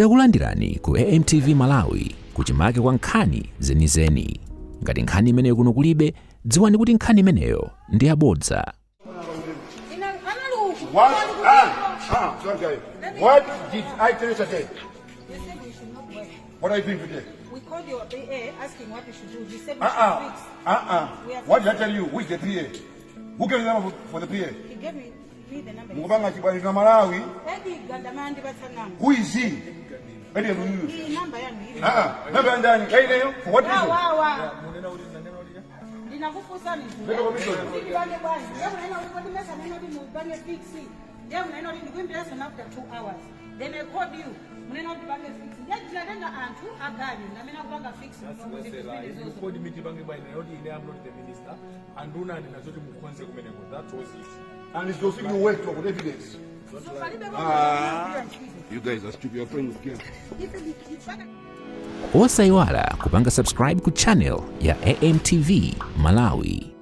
Takulandirani ku AMTV Malawi kuchimake kwa nkhani zenizeni. Ngati nkhani imeneyo kuno kulibe, dziwani kuti nkhani imeneyo ndi yabodza. What? Ah, ah, sorry, sorry. What did I tell you today? You said we should not work. What are you doing today? We called your PA asking what we should do. He said we Uh-uh. should fix. Uh-uh. We are What did I tell you? Who is the PA? Who gave you the number for the PA? He gave me the number. Mukupanga chibwani na Malawi. Eddie Gandamandi batsa. Who is he? Eddie Lulu. Iyi namba yanu ili. Uh-uh. Number ya ndani? Kaineyo? For what Wa reason? wa wa. Ndinakufunsani. Veka commission. Ndipange bwanji. Ndiye munaona kuti kodi mesa neno kuti mupange fix. Ndiye munaona kuti ndikuimbiranso after 2 hours. Then I called you. Munena kuti pange fix. Ndiye ndinatenga anthu aganyu ndamene akupanga fix. You called me tipange bwanji not ine, I'm not the minister. Anduna ndinazoti mukonze kumeneko. That was it. And it's those people who work with evidence. So palibe. Ah. You guys are stupid. You're playing with games. Osayiwala kupanga subscribe ku channel ya AMTV Malawi.